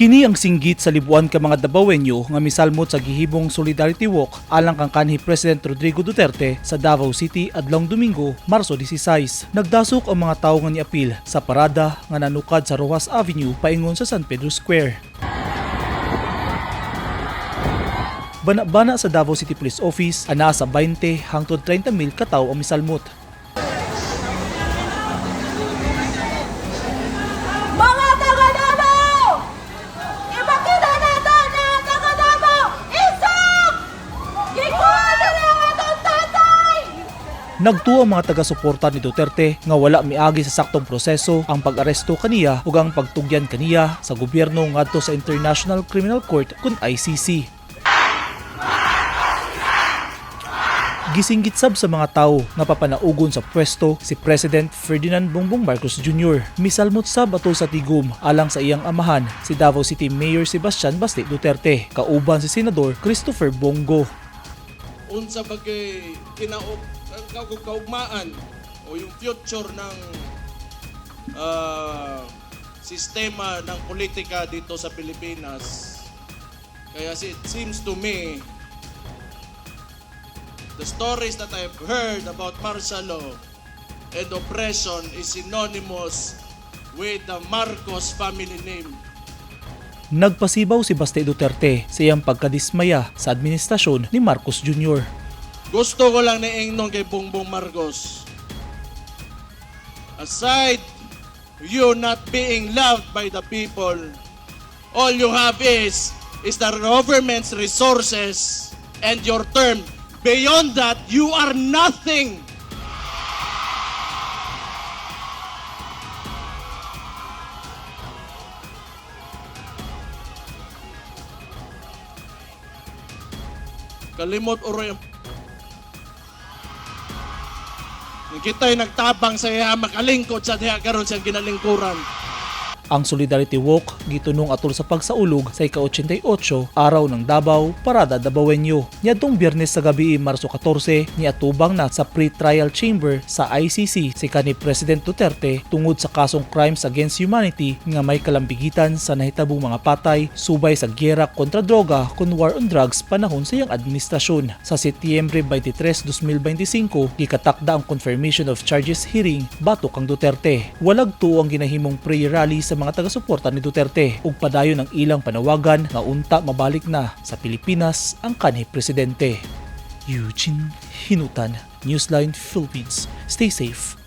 Kini ang singgit sa libuan ka mga Dabawenyo nga misalmot sa gihimong Solidarity Walk alang kang kanhi President Rodrigo Duterte sa Davao City adlong Domingo, Marso 16. Nagdasok ang mga tawo nga niapil sa parada nga nanukad sa Roxas Avenue paingon sa San Pedro Square. Bana-bana sa Davao City Police Office, anaa sa 20 hangtod 30 mil katawo ang misalmot. Mga taga Davao! Ipakita natin na ang taga Davao isang! Gikuha na ang atong tatay! Nagtuo ang mga taga-suporta ni Duterte nga wala miagi sa saktong proseso ang pag-aresto kaniya ug ang pagtugyan kaniya sa gobyerno ngadto sa International Criminal Court kun ICC. Gisinggit sab sa mga tawo nga papanaugon sa pwesto si President Ferdinand Bongbong Marcos Jr. Misalmot sab atol sa tigom alang sa iyang amahan si Davao City Mayor Sebastian Baste Duterte, kauban si Senador Christopher Bongo. Unsa ba kay kinaog ang kaugmaan o yung future ng sistema ng politika dito sa Pilipinas. Kaya it seems to me, the stories that I've heard about martial law and oppression is synonymous with the Marcos family name. Nagpasibaw si Baste Duterte sa iyang pagkadismaya sa administrasyon ni Marcos Jr. Gusto ko lang niingnon kay Bongbong Marcos. Aside you not being loved by the people, all you have is the government's resources and your term. Beyond that, you are nothing. Kalimot uroy ang kita'y nagtabang sa iya, makalingkod sa diha karon siyang ginalingkuran. Ang Solidarity Walk gitunong atol sa pagsaulog sa ika-88 Araw ng Davao, Parada Dabawenyo. Niadtong Biyernes sa gabi, Marso 14, niatubang na sa pre-trial chamber sa ICC si kanhi President Duterte tungod sa kasong crimes against humanity nga may kalambigitan sa nahitabong mga patay subay sa giyera kontra droga kun war on drugs panahon sa iyang administrasyon. Sa Setyembre 23, 2025, gikatakda ang confirmation of charges hearing batok kang Duterte. Walag tuo ang ginahimong prayer rally sa mga taga-suporta ni Duterte ug padayon ang ilang panawagan nga unta mabalik na sa Pilipinas ang kanhi presidente. Eugene Hinutan, Newsline Philippines. Stay safe.